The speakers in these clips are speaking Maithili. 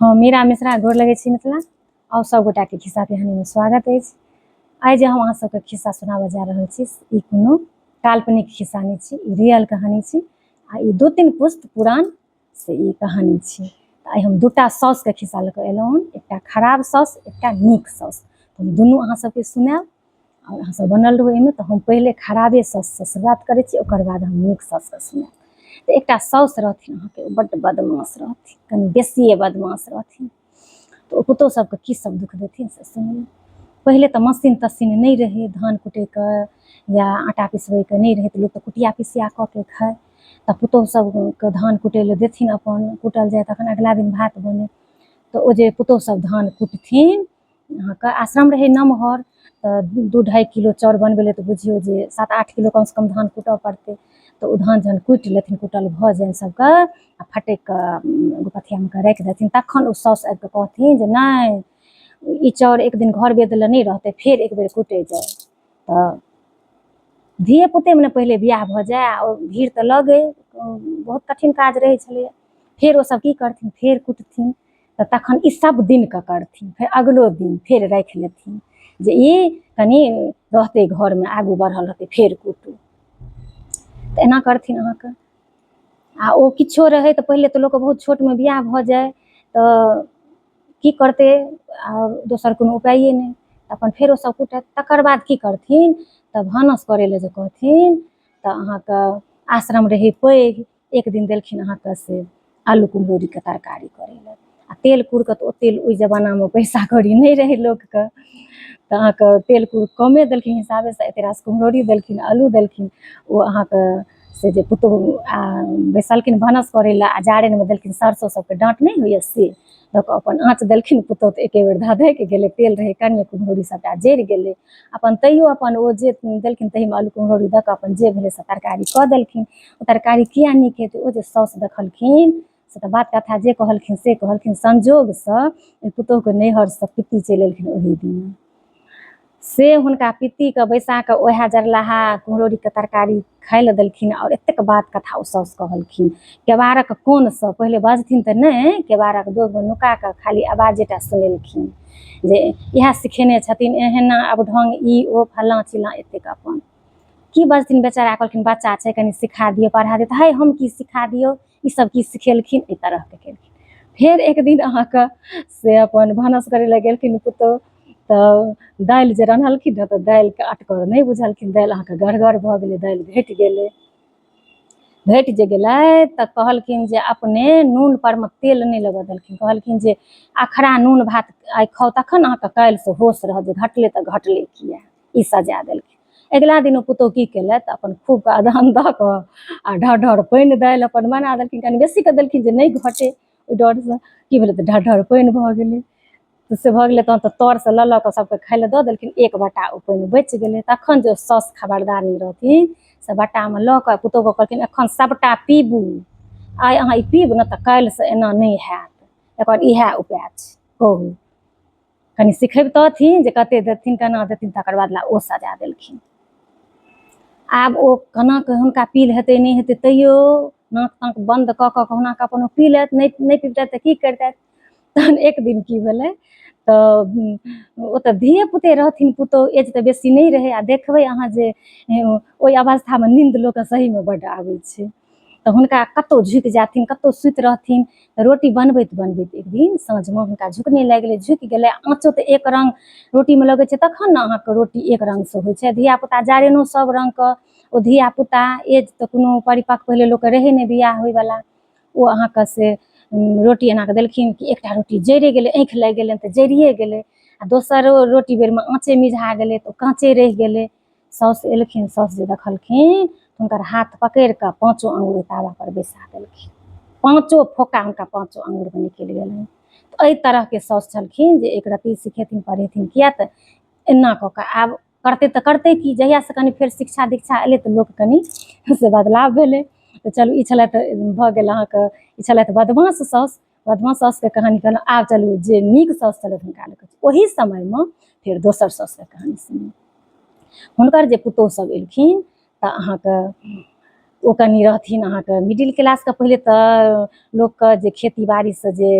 हँ, मीरा मिश्रा गोर लगै छी। मिथिला आओर सब गोटाके खिस्सा पिहानीमे स्वागत अछि। आइ जे हम अहाँ सबके खिस्सा सुनाबऽ जा रहल छी, ई कोनो काल्पनिक खिस्सा नहि छी, ई रियल कहानी छी आ ई 2-3 पुस्त पुरान से ई कहानी छी। तऽ आइ हम दूटा साउसके खिस्सा लऽ कऽ एलहुँ हन, एकटा खराब साउस, एकटा नीक साउस। हम दुनू अहाँ सबके सुनायब आओर अहाँ सब बनल रहू एहिमे। तऽ हम पहिले खराबे साउससँ शुरुआत करै छी, ओकर बाद हम नीक साउसके सुनायब। तऽ एकटा साउस रहथिन अहाँके, ओ बड्ड बदमाश रहथिन, कनि बेसिए बदमाश रहथिन। तऽ ओ पुतहु सबके की सब दुःख देथिन से सुनियौ। पहिले तऽ मशीन तशीन नहि रहै, धान कुटैके या आटा पिसबैके नहि रहै, तऽ लोक तऽ कुटिया पिसिया कऽ के खाइ। तऽ पुतहु सबके धान कुटै लए देथिन, अपन कुटल जाय तखन अगिला दिन भात बनै। तऽ ओ जे पुतहु सब धान कुटथिन अहाँके, आश्रम रहै नमहर, तऽ 2-2.5 किलो चाउर बनबै लए तऽ बुझियौ जे 7-8 किलो कमसँ कम धान कुटऽ पड़तै। तऽ ओ धान जहन कुटि लेथिन, कुटल भऽ जानि सबके आ फटकि कऽ एगो पथियामे कऽ राखि देथिन, तखन ओ साउस आबि कऽ कहथिन जे नहि, ई चाउर एक दिन घर बेद लए नहि रहतै, फेर एक बेर कुटै जाउ। तऽ धिये पुतेमे ने पहिले बियाह भऽ जाय आ ओ भीड़ तऽ लगै, बहुत कठिन काज रहै छलैए। फेर ओसभ की करथिन? फेर कुटथिन। तऽ तखन ई सब दिनके करथिन, फेर अगिलो दिन फेर राखि लेथिन जे ई कनि रहतै घरमे, आगू बढ़ल रहतै, फेर कुटू। तऽ एना करथिन अहाँके। आ ओ किछो रहै तऽ पहिले तऽ लोकके बहुत छोटमे बियाह भऽ जाय, तऽ की करतै? आ दोसर कोनो उपाये नहि, अपन फेर ओसभ कुटथि। तकर बाद की करथिन? तऽ भानस करै लए जे कहथिन तऽ अहाँके आश्रम रहै पैघ। एक दिन देलखिन अहाँके से आलू कुम्हरौरीके तरकारी करै लए आ तेल कुरके। तऽ ओते ओहि जमानामे पैसा कौड़ी नहि रहै लोकके, तऽ अहाँके तेल कुर कमे देलखिन हिसाबेसँ। एते रास कुम्हरौरी देलखिन, आलू देलखिन। ओ अहाँके से जे पुतोहु आ बैसलखिन भानस करै लए आ जारनिमे देलखिन सरसो सबके डाँट नहि होइए से दऽ कऽ अपन आँच देलखिन पुतोहु, तऽ एके बेर धधकि गेलै। तेल रहै कनिये, कुम्हरौरी सबटा जरि गेलै। अपन तैयो अपन ओ जे देलखिन तहीमे आलू कुम्हरौरी दऽ कऽ अपन जे भेलै से तरकारी कऽ देलखिन। ओ तरकारी किया नीक हेतै? ओ जे साउस देखलखिन से तऽ बात कथा जे कहलखिन से कहलखिन। संजोगसँ ओहि पुतोहुके नैहरसँ पित्ती चलि एलखिन ओही दिन। से हुनका पित्तीके बैसा कऽ उएह जरलाहा कुम्हरौरीके तरकारी खाय लए देलखिन आओर एतेक बात कथा ओ साउस कहलखिन। केबाड़क कोनसँ पहिले बजथिन तऽ नहि, केबाड़क दोगमे नुका कऽ खाली आवाजेटा सुनेलखिन जे इएह सिखेने छथिन एहना आब ढङ्ग ई ओ फल्लाँ चिल्लाँ एतेक। अपन की बजथिन बेचारा? कहलखिन बच्चा छै, कनि सिखा दियौ, पढ़ा दियौ। तऽ हइ, हम की सिखा दियौ, ई सब की सिखेलखिन, एहि तरहके केलखिन। फेर एक दिन अहाँके से अपन भानस करै लए गेलखिन पुतहु, तऽ दालि जे रन्हलखिन ने तऽ दालिके अटकर नहि बुझलखिन। दालि अहाँके गढ़गर भऽ गेलै, दालि घटि गेलै। घटि जे गेलै तऽ कहलखिन जे अपने नून परमे तेल नहि लगऽ देलखिन। कहलखिन जे अखरा नून भात आइ खाउ, तखन अहाँके काल्हिसँ होश रहत जे घटलै तऽ घटलै किया। ई सजा देलखिन। अगिला दिन ओ पुतोहु की केलथि? अपन खूब कऽ अदहन दऽ कऽ आ ढर ढर पानि दालि अपन बना देलखिन। कनि बेसी कऽ देलखिन जे नहि घटे, ओहि डरसँ। की भेलै? तऽ ढर ढर पानि भऽ गेलै। तऽ से भऽ गेलै, तहन तऽ तरसँ लऽ लऽ कऽ सभके खाय लए दऽ देलखिन। एक बट्टा ओ पानि बचि गेलै। तखन जे साउस खबरदारनी रहथिन से बट्टामे लऽ कऽ पुतोहुके कहलखिन, एखन सभटा पीबू, आइ अहाँ ई पीब ने तऽ काल्हिसँ एना नहि हैत, एकर इएह उपाय छै। कहू, कनि सिखबितथिन जे कते देथिन, केना देथिन। तकर बाद ओ सजा देलखिन। आब ओ केना कऽ हुनका पील हेतै, नहि हेतै, तैयो नाक ताक बन्द कऽ कऽ कहुना कऽ अपन ओ पी लेत। नहि नहि पीबतथि तऽ की करितथि? तहन एक दिन की भेलै तऽ ओ तऽ धिये पुते रहथिन पुतोहु, एज तऽ बेसी नहि रहै। आ देखबै अहाँ जे ओहि अवस्थामे नीन्द लोकके सहीमे बड्ड आबै छै। तऽ हुनका कतहु झुकि जाथिन, कतहु सुति रहथिन। तऽ रोटी बनबैत बनबैत एक दिन साँझमे हुनका झुकने लागि गेलै, झुकि गेलै। आँचो तऽ एक रङ्ग रोटीमे लगै छै, तखन ने अहाँके रोटी एक रङ्गसँ होइ छै। धियापुता जारैनो सब रङ्गके, ओ धियापुता एज तऽ कोनो परिपक्व पहिले लोकके रहै नहि बियाह होइवला। ओ अहाँके से रोटी एना कऽ देलखिन कि एकटा रोटी जरि गेलै, आँखि लागि गेलनि तऽ जरिए गेलै आ दोसरो रोटी बेरमे आँचे मिझा गेलै तऽ ओ काँचे रहि गेलै। साउस एलखिन। साउस जे देखलखिन, हुनकर हाथ पकड़ि कऽ पाँचो आङ्गुर तावा पर बैसा देलखिन। पाँचो फोका हुनका पाँचो आङ्गुरमे निकलि गेलनि। तऽ एहि तरहके साउस छलखिन जे एक रत्ती सिखेथिन पढ़ेथिन किया तऽ एना कऽ कऽ आब करतै तऽ करतै की? जहियासँ कनि फेर शिक्षा दीक्षा एलै तऽ लोक कनि से बदलाव भेलै। तऽ चलू, ई छलथि भऽ गेल अहाँके, ई छलथि बदमाश साउस। बदमाश साउसके कहानी कहलहुँ। आब चलू, जे नीक साउस छलथि हुनका लऽ कऽ ओही समयमे फेर दोसर साउसके कहानी सुनू। हुनकर जे पुतोहु सब एलखिन तऽ अहाँके ओ कनि रहथिन अहाँके मिडिल क्लासके। पहिले तऽ लोकके जे खेती बाड़ीसँ जे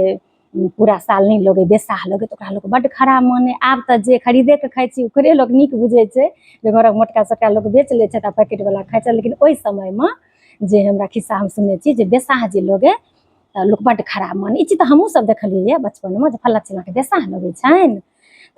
पूरा साल नहि लगै, बेसाह लगै, तऽ ओकरा लोक बड्ड खराब मानै। आब तऽ जे खरीदेके खाइ छी ओकरे लोक नीक बुझै छै, जे घरक मोटका सोटका लोक बेच लै छै तऽ पैकेटवला खाइ छै। लेकिन ओहि समयमे जे हमरा खिस्सा हम सुनने छी जे बेसाह जे लगै तऽ लोक बड्ड खराब मानै। ई चीज तऽ हमहूँ सब देखलियै यऽ बचपनमे जे फल्लाँ चिल्लाँके बेसाह लगै छनि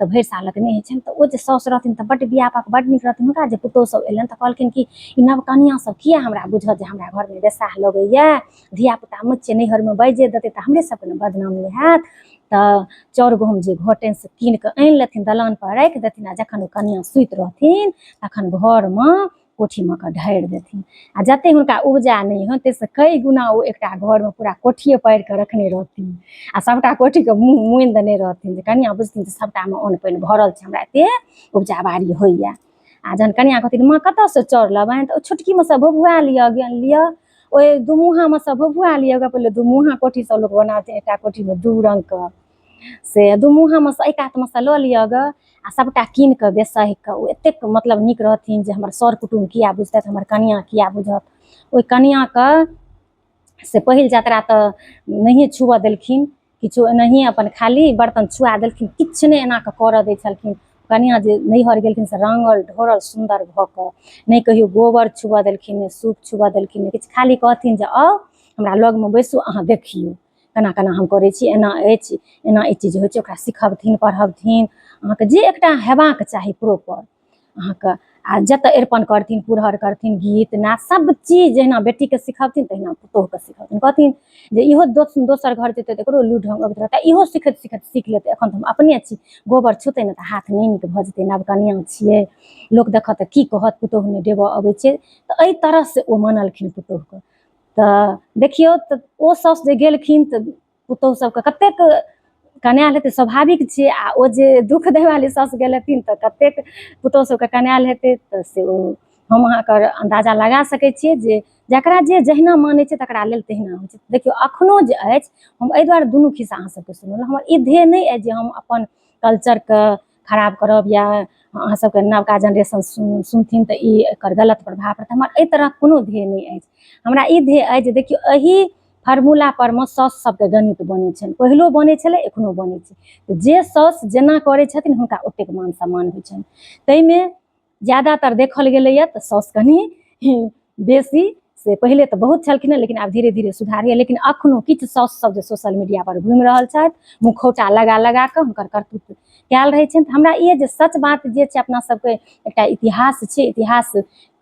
तऽ भरि सालक नहि होइ छनि। तऽ ओ जे साउस रहथिन तऽ बड्ड बियापक बड्ड नीक रहथिन। हुनका जे पुतोहु सब एलनि तऽ कहलखिन कि ई नव कनिआँ सब किया हमरा बुझत जे हमरा घरमे बेसाह लगैए, धियापुता मुच्चे नैहरमे बाजि देतै तऽ हमरे सबके ने बदनामी हैत। तऽ चाउर गहूँम जे घटनि से कीन कऽ आनि लेथिन, दलानपर राखि देथिन आ जखन ओ कनिआँ सुति रहथिन तखन घरमे कोठीमे कऽ ढारि देथिन आ जतेक हुनका उपजा नहि होनि ताहिसँ कई गुना ओ एकटा घरमे पूरा कोठिए पारि कऽ रखने रहथिन आ सभटा कोठीके मुँह मुनि देने रहथिन जे कनिआँ बुझथिन जे सभटामे अन्न पानि भरल छै, हमरा एतेक उपजा बाड़ी होइए। आ जहन कनिआँ कहथिन माँ कतऽसँ चाउर लेबनि, तऽ ओ छोटकीमे सँ भुभुआ लिअ, लिअ ओहि दुमुँहामे सँ भुभुआ लिअ। पहिले दुमुँहा कोठी सब लोक बनाबै, एकटा कोठीमे दू रङ्गके, से दुमुँहामे सँ एहि कातमे सँ लऽ लिअ गऽ आ सभटा कीन कऽ बेसहि कऽ। ओ एतेक मतलब नीक रहथिन जे हमर सर कुटुम्ब किया बुझतथि, हमर कनिआँ किया बुझत। ओहि कनिआँके से पहिल यात्रा तऽ नहिए छुअऽ देलखिन किछो, एनाहिए अपन खाली बर्तन छुआ देलखिन, किछु नहि एना कऽ करऽ दै छलखिन। कनिआँ जे नैहर गेलखिन से राङ्गल ढोरल सुन्दर भऽ कऽ, नहि कहियो गोबर छुअऽ देलखिन, नहि सूप छुअऽ देलखिन, नहि किछु। खाली कहथिन जे आउ हमरा लगमे बैसू, अहाँ देखियौ केना केना हम करै छी, एना अछि, एना ई चीज होइ छै। ओकरा सिखबथिन पढ़बथिन, अहाँके जे एकटा हेबाक चाही प्रोपर अहाँके। आ जतऽ अरिपन करथिन, पुरहर करथिन, गीत नाद सब चीज जहिना बेटीके सिखबथिन तहिना पुतोहुके सिखबथिन। कहथिन जे इहो दोसर घर जेतै तऽ एकरो लूरि ढङ्ग अबैत रहतै, इहो सिखैत सिखैत सीख लेतै। एखन तऽ हम अपने छी, गोबर छूतै ने तऽ हाथ नहि नीक भऽ जेतै, नव कनिआँ छियै, लोक देखत तऽ की कहत, पुतोहु नहि देबऽ अबै छै। तऽ एहि तरहसँ ओ मानलखिन पुतोहुके। तऽ देखियौ तऽ ओ साउस जे गेलखिन तऽ पुतोहु सबके कतेक कनायल हेतै, स्वाभाविक छियै। आ ओ जे दुःख दैवाली साउस गेल हेथिन तऽ कतेक पुतोहु सबके कनायल हेतै, तऽ से ओ हम अहाँके अन्दाजा लगा सकै छियै जे जकरा जे जहिना मानै छै तकरा लेल तहिना होइ छै। देखियौ अखनो जे अछि, हम एहि दुआरे दुनू खिस्सा अहाँ सबके सुनेलहुँ, हमर ई ध्येय नहि अछि जे हम अपन कल्चरके खराब करब या अहाँ सबके नवका जेनरेशन सुनथिन तऽ ई एकर गलत प्रभाव पड़तै। हमर एहि तरहक कोनो ध्येय नहि अछि। हमरा ई ध्येय अछि जे देखियौ एहि फार्मूला पर मे साउस सबके गणित बनै छनि, पहिलो बनै छलै, एखनो बनै छै। तऽ जे साउस जेना करै छथिन हुनका ओतेक मान सम्मान होइ छनि। ताहिमे ज्यादातर देखल गेलैए तऽ साउस कनि बेसी, से पहिले तऽ बहुत छलखिन हेँ, लेकिन आब धीरे धीरे सुधार होइए। लेकिन अखनो किछु साउस सब जे सोशल मीडिया पर घुमि रहल छथि, मुखौटा लगा लगा कऽ हुनकर करतूत कयल रहै छनि। तऽ हमरा ई जे सच बात जे छै, अपना सबके एकटा इतिहास छै, इतिहास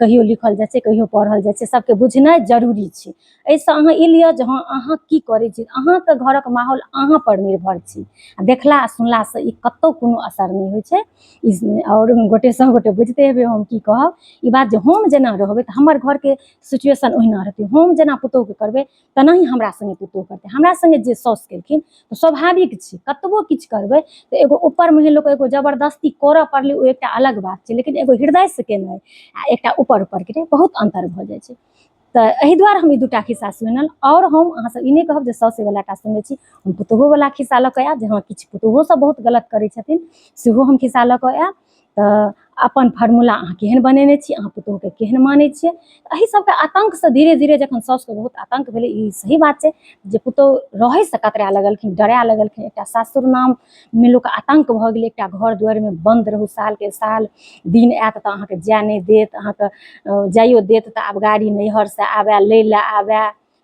कहियो लिखल जाइ छै, कहियो पढ़ल जाइ छै, सबके बुझनाइ जरूरी छै। एहिसँ अहाँ ई लिअ जे हँ अहाँ की करै छी, अहाँके घरक माहौल अहाँ पर निर्भर छी आ देखला आ सुनलासँ ई कतहु कोनो असर नहि होइ छै। ई आओर गोटे सब गोटे बुझिते हेबै हम की कहब ई बात, जे हम जेना रहबै तऽ हमर घरके सिचुएशन ओहिना रहतै। हम जेना पुतोहुके करबै तेनाही हमरा सङ्गे पुतोहु करतै। हमरा सङ्गे जे साउस केलखिन तऽ स्वाभाविक छै, कतबो किछु करबै तऽ एगो ऊपर मुँहे लोक एगो जबरदस्ती करऽ पड़लै ओ एकटा अलग बात छै, लेकिन एगो हृदयसँ केनाइ आ एकटा ऊपर ऊपर केनाइ बहुत अन्तर भऽ जाइ छै। तऽ एहि दुआरे हम ई दूटा खिस्सा सुनल। आओर हम अहाँसँ ई नहि कहब जे साउसेवला टा सुनने छी, हम पुतोहुओवला खिस्सा लऽ कऽ आयब जे हँ किछु पुतोहुओ सब बहुत गलत करै छथिन, सेहो हम खिस्सा लऽ कऽ आयब। तऽ अपन फार्मूला अहाँ केहन बनेने छी, अहाँ पुतोहुके केहन मानै छियै, एहि सबके आतङ्कसँ धीरे धीरे जखन साउसके बहुत आतङ्क भेलै, ई सही बात छै जे पुतोहु रहैसँ कतराए लगलखिन, डराए लगलखिन। एकटा सासुर नाममे लोकके आतङ्क भऽ गेलै, एकटा घर दुआरिमे बन्द रहू सालके साल, दिन आयत तऽ अहाँके जाय नहि देत, अहाँके जाइयो देत तऽ आब गाड़ी नैहरसँ आबए लै लए आबए,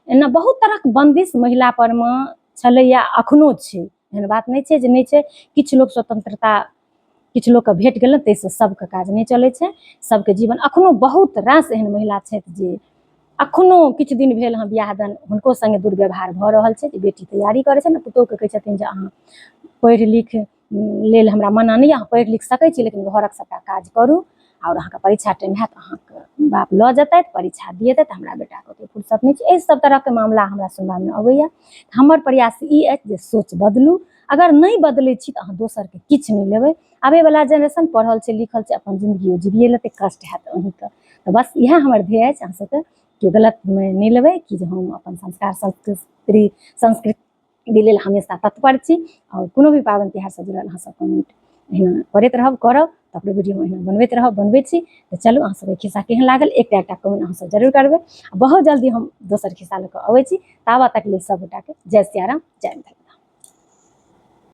एना बहुत तरहक बन्दिश महिला परमे छलैए, अखनो छै। एहन बात नहि छै जे नहि छै। किछु लोक स्वतंत्रता किछु लोकके भेट गेलै ताहिसँ सबके काज नहि चलै छै, सबके जीवन अखनो बहुत रास एहन महिला छथि जे अखनो किछु दिन भेल हँ बियाह दान, हुनको सङ्गे दुर्व्यवहार भऽ रहल छै जे बेटी तैयारी करै छै ने, पुतोहुके कहै छथिन जे अहाँ पढ़ि लिख लेल हमरा मना नहि, अहाँ पढ़ि लिख सकै छी लेकिन घरक सबटा काज करू आओर अहाँके परीक्षा टाइम हैत अहाँके बाप लऽ जेतथि, परीक्षा दिएतथि, हमरा बेटाके ओतेक फुर्सत नहि छै। एहि सब तरहके मामला हमरा सुनबामे अबैए। हमर प्रयास ई अछि जे सोच बदलू, अगर नहि बदलै छी तऽ अहाँ दोसरके किछु नहि लेबै। आबैवला जेनरेशन पढ़ल छै लिखल छै, अपन जिन्दगी ओ जिबिए लेतै, कष्ट हैत अहीँके। तऽ बस इएह हमर ध्येय अछि। अहाँ सबके केओ गलतमे नहि लेबै कि जे हम अपन संस्कार संस्कृति संस्कृति लेल हमेशा तत्पर छी आओर कोनो भी पाबनि तिहारसँ जुड़ल अहाँ सब कमेंट एहिना करैत रहब, करब तऽ अपनो वीडियो एहिना बनबैत रहब, बनबै छी। तऽ चलू अहाँ सबके खिस्सा केहन लागल एकटा एकटा कमेंट अहाँ सब जरूर करबै। बहुत जल्दी हम दोसर खिस्सा लऽ कऽ अबै छी, ताबत तक लेल सब गोटाके जय सियाराम, जय मिथिला।